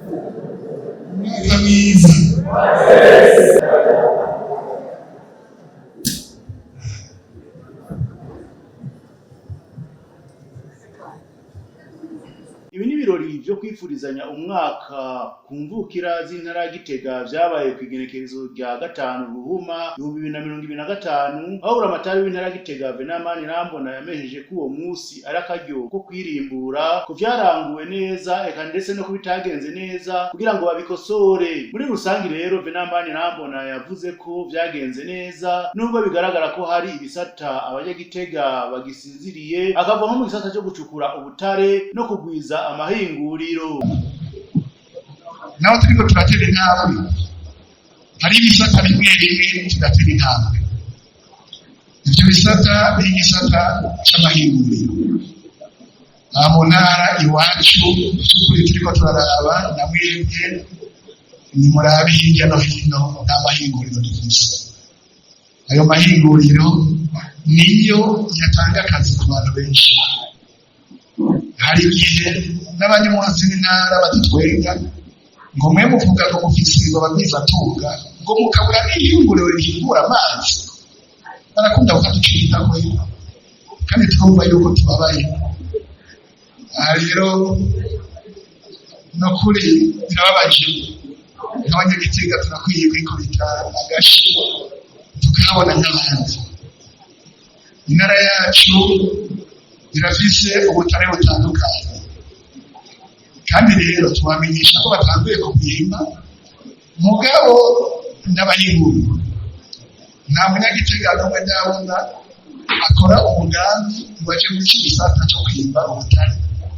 Umwaka mwiza. Ibi ni ibirori vyo kwifurizanya umwaka ku mvukira z'intara ya Gitega vyabaye kw'igenekerezo rya 5 Ruhuma 2025, aho buramatari w'intara ya Gitega Venamani Rambona yamenyesheje ko uwo musi ari akaryo ko kwirimbura ku vyaranguwe neza eka ndetse no kubitagenze neza kugira ngo babikosore. Muri rusangi rero Venamani Rambona yavuze ko vyagenze neza nubwo bigaragara ko hari ibisata abanyagitega bagisinziriye, akava nko mu gisata co gucukura ubutare no kugwiza amahinguriro. Naho turiko turatera intambwe, hari ibisata bimwe bimwe tudatera intambwe. Ivyo bisata ni igisata c'amahinguriro. Aha mu ntara iwacu vy'ukuri turiko turaraba, na mwebwe nimurabe hirya no hino, nta mahinguriro dufise. Ayo mahinguriro niyo yatanga akazi ku bantu benshi. Hari igihe n'abandi mu zindi ntara badutwenga ngo mwe muvuga ngo mufise ngo abagwizatunga, ngo mukabura n'ihinguriro rihingura amazi. Barakunda bakaducika kandi turumva yuko tubabaye. Aha rero no kuri birababaje, nk'abanyagitega turakwiye kwikubita agashi tukahabona nk'abandi. Intara yacu irafise ubutare butandukanye, kandi rero tubamenyesha ko batanguye kubwimba, mugabo n'abahingura nta munyagitega n'umwe ndabona akora umugambi ngo aje muri iki gisata co kwimba ubutare.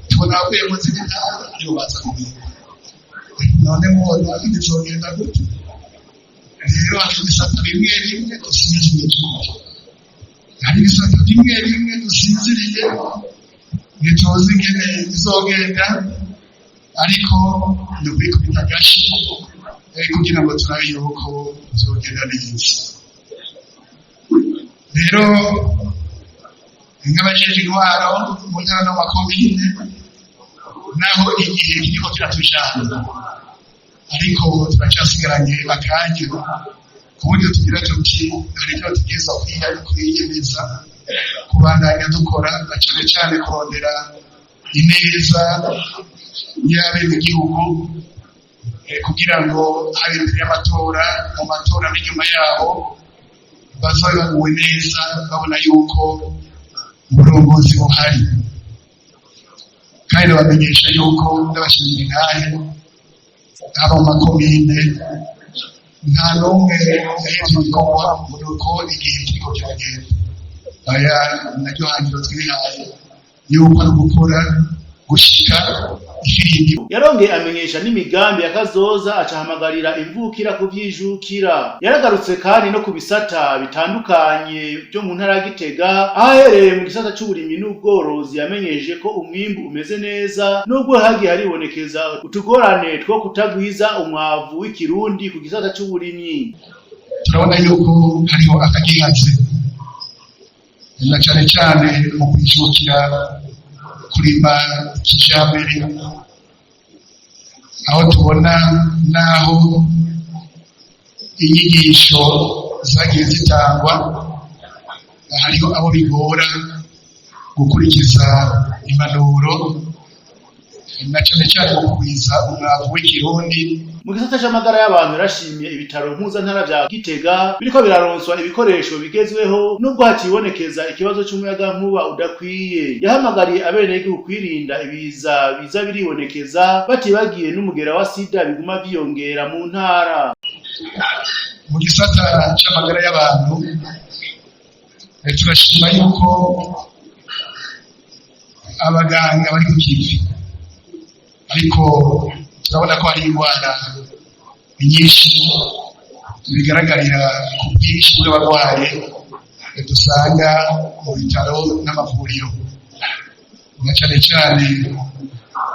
Tubona abavuye mu zindi ntara aribo baza kubwimba. None mubona bizogenda gute? Rero hari ibisata bimwe bimwe dusinziriye, hari ibisata bimwe bimwe dusinziriye, ntituzi ingene bizogenda, ariko ni ukwikubita agashi kugira ngo turabe yuko bizogenda neza. Rero nk'abajejwe intwaro mu ntara no mu makomine, naho igihe kiriko kiratujana, ariko turacasigaranye akanya ku buryo tugira tuti hari ivyo tugeza kwiyemeza kubandanya dukora, na cane cane kurondera ineza y'abenegihugu, kugira ngo habe imbere y'amatora, mu matora n'inyuma yaho bazobe baguwe neza, babona yuko uburongozi buhari. Kandi babamenyesha yuko ndabashimira intahe haba mu makomine nta n'umwe yahevye ibikorwa nuko igihe kiriko kiragenda. Aya naryo hangiro twihaye yuko ari ugukora gushika ifirimbi. Yarongeye amenyesha n'imigambi ya kazoza, acahamagarira imvukira kuvyijukira. Yaragarutse kandi no ku bisata bitandukanye vyo mu ntara ya Gitega, aho ahereye mu gisata c'uburimyi n'ubworozi yamenyesheje ko umwimbu umeze neza nubwo hagiye haribonekeza utugorane two kutagwiza umwavu w'ikirundi ku gisata c'uburimyi. Turabona yuko hariho akagihaze, na cane cane mu kwijukira kurima kijambere, aho tubona naho inyigisho zagiye zitangwa hariho abo bigora gukurikiza impanuro, na cane cane mu kugwiza umwavu w'ikirundi. Mu gisata c'amagara y'abantu yarashimye ibitaro mpuzantara vya Gitega biriko biraronswa ibikoresho bigezweho nubwo hacibonekeza ikibazo c'umuyagankuba udakwiye. Yahamagariye abenegihugu kwirinda ibiza biza biribonekeza, batibagiye n'umugera wa sida biguma vyiyongera mu ntara. Mu gisata c'amagara y'abantu turashima yuko abaganga bari ku kivi, ariko turabona ko hari indwara nyinshi bigaragarira ku bwinshi bw'abarwayi dusanga mu bitaro n'amavuriro, na cane cane nko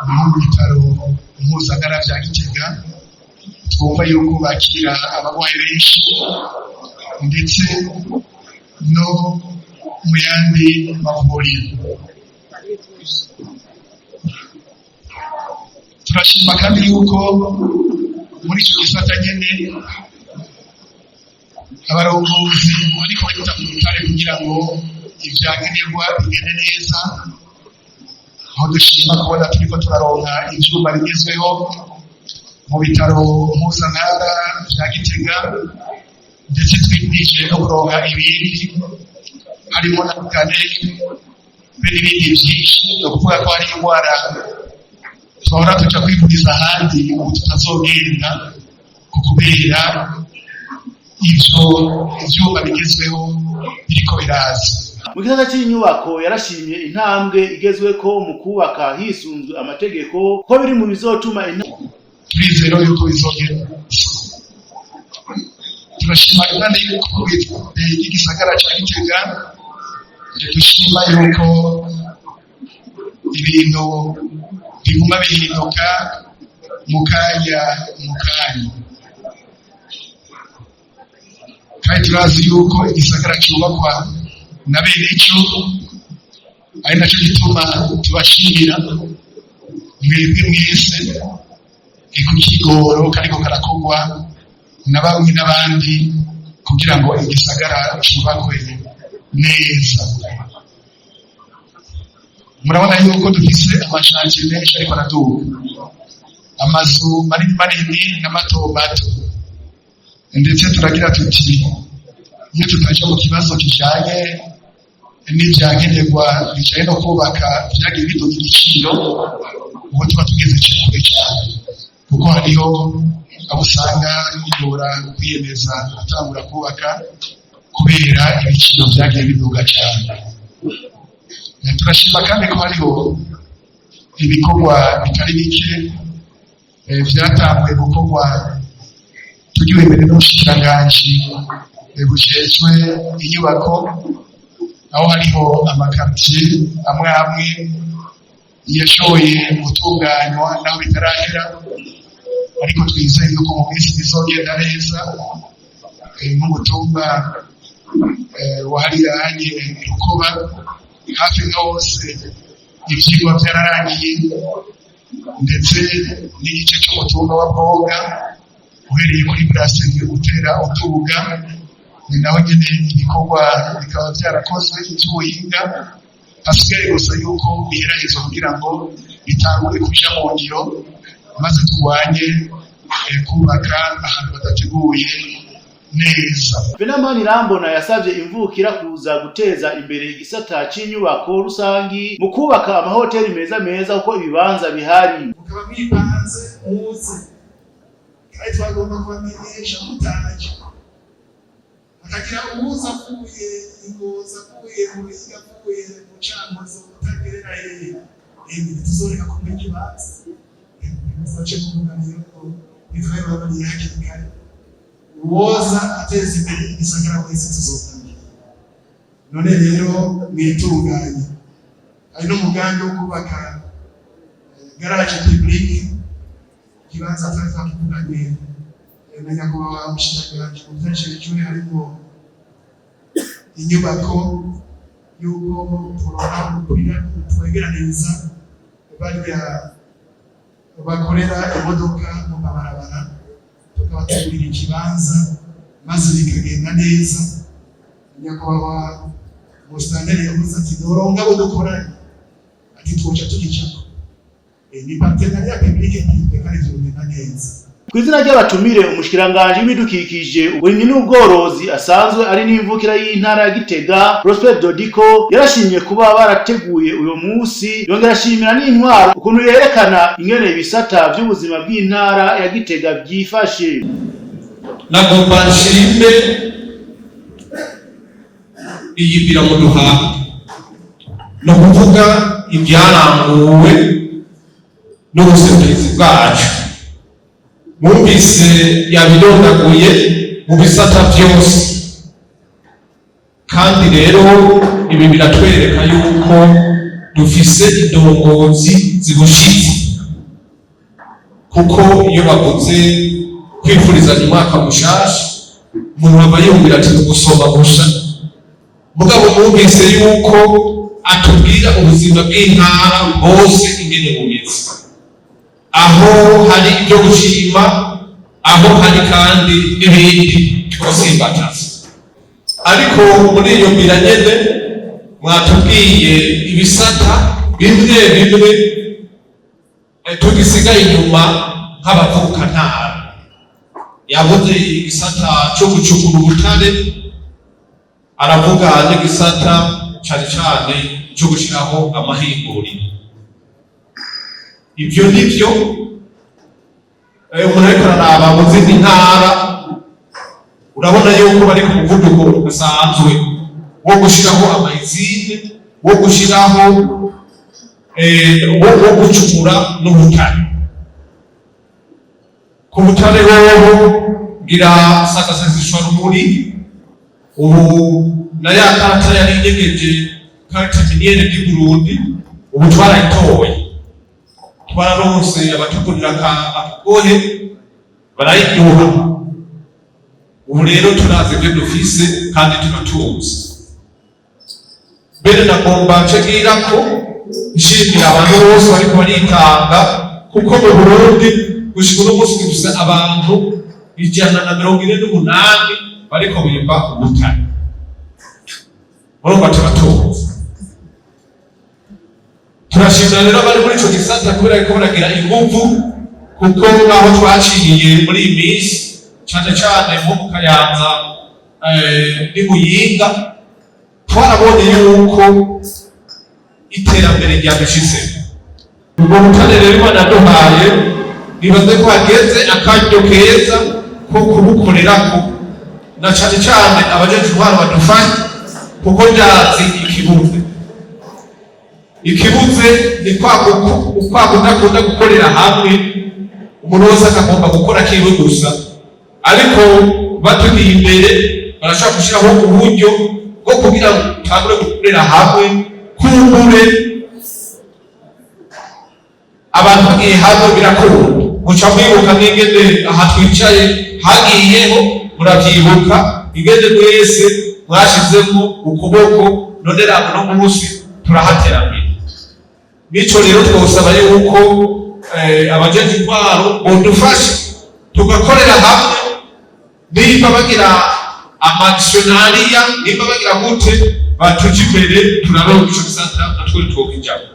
mu bitaro mpuzantara vya Gitega twumva yuko bakira abarwayi benshi, ndetse no mu yandi mavuriro. Turashima kandi yuko muri icyo gisata nyene abarongozi bariko barita ku rutare kugira ngo ivyankenerwa bigende neza, aho dushima kubona turiko turaronka ivyuma bigezweho mu bitaro mpuzantara vya Gitega, ndetse twigwije no kuronka ibindi harimo na scanner be n'ibindi vyinshi. Ni ukuvuga ko hari indwara twahora tuja kwivuriza ahandi, ubu tutazogenda ku kubera ivyo ivyuma bigezweho biriko biraza. Mu gisata c'inyubako yarashimye intambwe igezweko mu kubaka hisunzwe amategeko, ko biri mu bizotuma Turizera yuko bizogenda. Turashima kandi yuko igisagara ca Gitega, dushima yuko ibintu biguma bihinduka mu kanya mu kanya, kandi turazi yuko igisagara cubakwa na bene ico, ari naco gituma tubashimira mwebwe mwese ku kigoro kariko karakorwa na bamwe n'abandi kugira ngo igisagara cubakwe neza. Murabona yuko dufise ama chantiers menshi ariko araduga, amazu manini manini na mato mato, ndetse turagira tuti iyo tutaje mu kibazo kijanye n'ivyankenerwa bijanye no kubaka vyagiye biduga igiciro, ubu tuba tugeze kure cyane, kuko hariho abo usanga bigora kwiyemeza gutangura kubaka kubera ibiciro vyagiye biduga cyane. Turashima kandi ko hariho ibikorwa bitari bike vyatanguye gukorwa tugiwe imbere n'ubushikiranganji bujejwe inyubako, aho hariho ama quartiers amwe amwe yashoboye gutunganywa, naho bitarahera, ariko twizeye yuko mu minsi bizogenda neza, nk'umutumba wa hariya Rukoba, hafi nka hose ivyigwa vyararangiye, ndetse n'igice c'umutumba wa Bwoga uhereye kuri Brasserie utera utuga, ni naho nyene ibikorwa bikaba vyarakozwe vy'ubuhinga, hasigaye gusa yuko biherahezwa kugira ngo bitangure kuja mu ngiro, maze turwanye kubaka ahantu badateguye neza. Venamani Irambona yasavye imvukira kuza guteza imbere igisata c'inyubako rusangi mu kubaka amahoteli meza meza, kuko ibibanza bihari. Mukaba mwipanze muze, kandi twagomba kubamenyesha mutaje, hakagira uwuza avuye Ingozi, avuye mu Ruhiga, avuye mu Cankuzo, utagerera hehe, emwe ntituzoreka kumenya ikibanza. Muzace muvuga rero ngo ntitwabibabariye hakiri kare. Uwoza ateza imbere igisagara wese tuzomwakira. None rero mwitunganye, hari n'umugambi wo kubaka garage publique, ikibanza twari twakivuganye na nyakubahwa umushikiranganji mu vyajejwe harimo inyubako, yuko turonka twegeraniriza barya bakorera imodoka mu mabarabara, tukabategurira ikibanza maze bikagenda neza. Nyakubahwa musitanteri yavuze ati noronka abo dukoranye, ati twoca tugicako. Ni partenariat public privé kandi vyogenda neza. Kw'izina ry'abatumire, umushikiranganji w'ibidukikije, uburimyi n'ubworozi asanzwe ari n'imvukira y'intara ya Gitega, Prosper Dodiko, yarashimye kuba barateguye uyu munsi, yongera ashimira n'intwaro ukuntu yerekana ingene ibisata vy'ubuzima bw'intara ya Gitega vyifashe. Nagomba nshime iyi biramuduha, ni ukuvuga ibyaranguwe n'ubuserukizi bwacu. Mwumvise yabidondaguye mu bisata byose, kandi rero ibi biratwereka yuko dufise indongozi zibushitse, kuko iyo bavuze kwifurizanya umwaka mushasha, umuntu aba yumvira ati gusoma gusa, mugabo mwumvise yuko atubwira ubuzima bw'intara bwose ingene bumeze. Aho hari ibyo gushima, aho hari kandi n'ibindi twosimbataza. Ariko muri iyo mira nyene mwatubwiye ibisata bimwe bimwe tugisigaye inyuma nk'abavukantara. Yavuze igisata cyo gucukura ubutare, aravuga n'igisata cane cane cyo gushiraho amahinguriro. Ibyo nivyo, umuntu ariko araraba mu zindi ntara, urabona yuko bari ku muvuduko udasanzwe wo gushiraho ama usines, wo gushiraho wo gucukura n'ubutare. Ku butare hoho ngira rumuri, ubu na ya karata yari inyegeje, carte minière du Burundi, ubu twarayitoye, twararonse abatugurira akagohe barayiduha. Ubu rero turazi ibyo dufise kandi turatunze. Mbere nagomba nce ko nshimira abantu bose bariko baritanga, kuko mu Burundi gushika uno munsi dufise abantu 148 bariko bimba ubutare. Murumva turatunze. Turashimira rero abari muri ico gisata kubera ko baragira inguvu, kuko naho twaciye muri iyi minsi, cane cane nko mu Kayanza n'i Muyinga, twarabonye yuko iterambere ryabishitsemo. Ubwo butare rero Imana yaduhaye, nibaze ko hageze akaryo keza ko kubukorerako, na cane cane abajejwe intwaro badufashe, kuko ndazi ikibuze. Ikibuze ni kwa kudakunda gukorera hamwe, umuntu wese akagomba gukora kiwe gusa. Ariko batugiye imbere, barashobora gushyiraho uburyo bwo kugira ngo tutangure gukorera hamwe. Kumbure abantu bagiye hamwe birakunda. Muca mwibuka n'ingene aha twicaye hagiyeho, muravyibuka ingene mwese mwashizemo ukuboko. None rabo no munsi turahateramiye. Nico rero twosaba yuko abajeje intwaro bodufasha tugakorera hamwe, nimba bagira ama actionnariat, nimba bagira gute, batuje imbere, turabe ico gisata natwe twokijamwo.